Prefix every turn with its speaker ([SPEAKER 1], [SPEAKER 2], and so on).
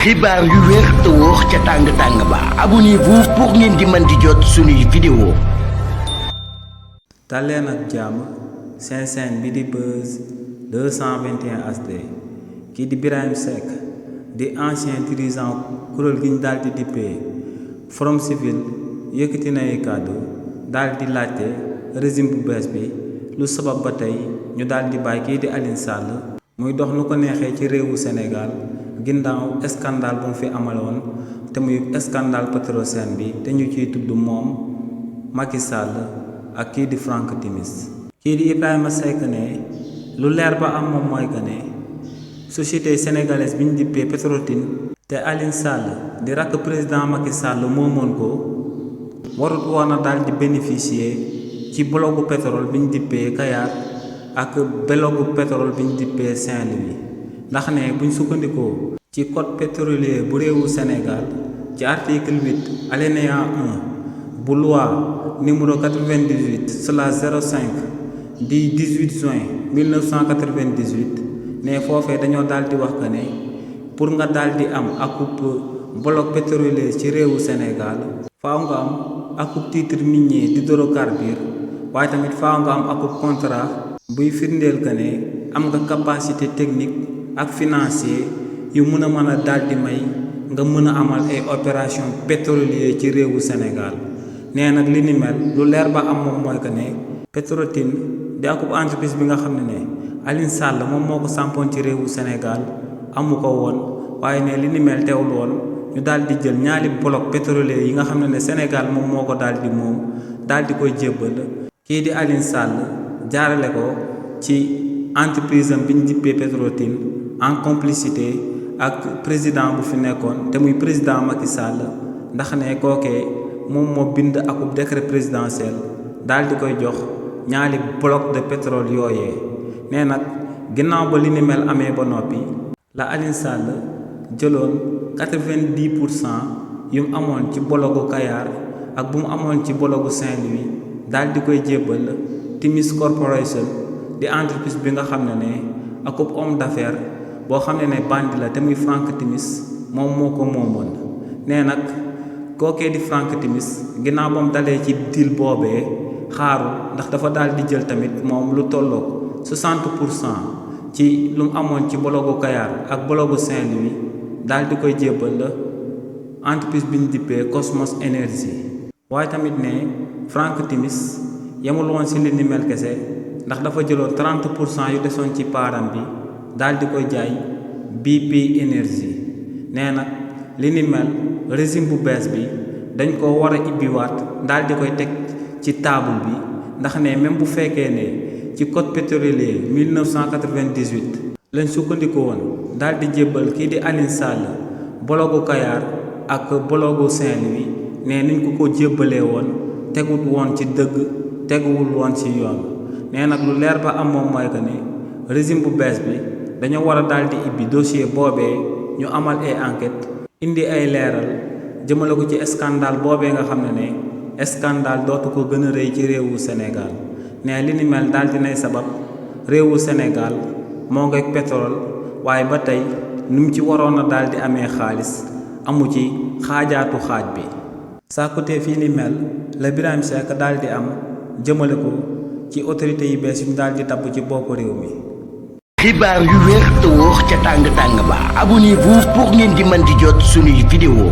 [SPEAKER 1] xibaar yu wér te wóor ca tàng ba abonnez-vous pour ngeen di mën di jot suñuy vidéo.
[SPEAKER 2] daleen ak jàmm seen chaîne bi di Buzz 221 HD kii di Birahim Seck di ancien dirigeant kuréel gi ñu daal di dippee Forum Civil yëkkati na ay kàddu daal di laajte régime bu bees bi lu sabab ba tey ñu daal di bàyyi kii di Aliou Sall muy dox nu ko neexee ci réewu Sénégal ginnaaw scandale bu mu fi amaloon te muy scandale Petrosen bi te ñu ciy tudd moom Macky Sall ak kii di Frank Timis kii di Ibrahima Seck ne lu leer ba am moom mooy que ne société sénégalaise bi ñu dippee Petrotim te Aliou Sall di rakk président Macky Sall moomoon ko warut woon a daal di bénéficier ci blogu pétrole bi ñu dippee Kayar ak blogu pétrole bi ñu dippee Saint-Louis ndax ne buñ sukkandikoo ci code pétrolier bu réewu Sénégal ci article 8 alinéa 1 bu loi numéro 98/05 di 18 juin 1998 ne foofee dañoo daal di wax que ne pour nga daal di am akub bloc pétrolier ci réewu Sénégal faaw nga am akub titre minier d'hydrocarbure waaye tamit faaw nga am akub contrat buy firndeel que ne am nga capacité technique ak financier yu mën a daal di may nga mën a amal ay opération pétrolier ci réewu Sénégal nee nag li ni mel lu leer ba am moom mooy que ne Petrotim di akub entreprise bi nga xam ne Aliou Sall moom moo ko sampoon ci réewu Sénégal amu ko woon waaye ne li ni mel teewul woon ñu daal di jël ñaari bloc pétrolier yi nga xam ne Sénégal moom moo ko daal di moom daal di koy jébbal kii di Aliou Sall jaarale ko ci entreprise am bi ñu dippee Petrotim en complicité ak président bu fi nekkoon te muy président Macky Sall ndax ne kookee moom moo bind akub décret présidentiel daal di koy jox ñaari bloc de pétrole yooyee nee nag ginnaaw ba li ni mel amee ba noppi la Aliou Sall jëloon 90% yu mu amoon ci blogu Kayar ak bu mu amoon ci blogu Saint-Louis daal di koy jébbal Timis Corporation di entreprise bi nga xam ne akub homme d'affaires boo xam ne bandi la te muy Frank Timis moom moo ko moomoon nee nag kookee di Frank Timis ginnaaw ba mu dalee ci deal boobee xaaru ndax dafa daal di jël tamit moom lu tolloog 60% ci lu mu amoon ci blogu Kayar ak blogu Saint-Louis daal di koy jébbal la entreprise bi ñu dippee Cosmos Energy waaye tamit ne Frank Timis yemul woon si li ni mel kese ndax dafa jëloon 30% yu desoon ci paaram bi daal di koy jaay BP Energy nee nag li ni mel régime bu bees bi dañ ko war a ibbiwaat daal di koy teg ci table bi ndax ne même bu fekkee ne ci code pétrolier 1998 lañ sukkandiku woon daal di jébbal kii di Aliou Sall blogu Kayar ak blogu Saint-Louis ne niñ ko jébbalee woon tegut woon ci dëgg teguwul woon ci yoon nee nag lu leer ba am moom mooy que ne régime bu bees bi dañoo war a daal di ibbi dossier boobee ñu amal ay enquête indi ay leeral jëmale ko ci scandale boobee nga xam ne scandale dootu ko gën a rëy ci réewu Sénégal ne li ni mel daal dinay sabab réewu Sénégal moo ngi pétrole waaye ba tey nu mu ci waroon a daal di amee xaalis amu ci xaajaatu xaaj bi sàkkutee fii ni mel la Birahim Seck daal di am jëmale ko ci autorité yi bees yu ñu daal di tabb ci boppu réew mi.
[SPEAKER 1] xibaar yu wér te wóor ca tàng ba abonnez-vous pour ngeen di mën di jot suñuy vidéo.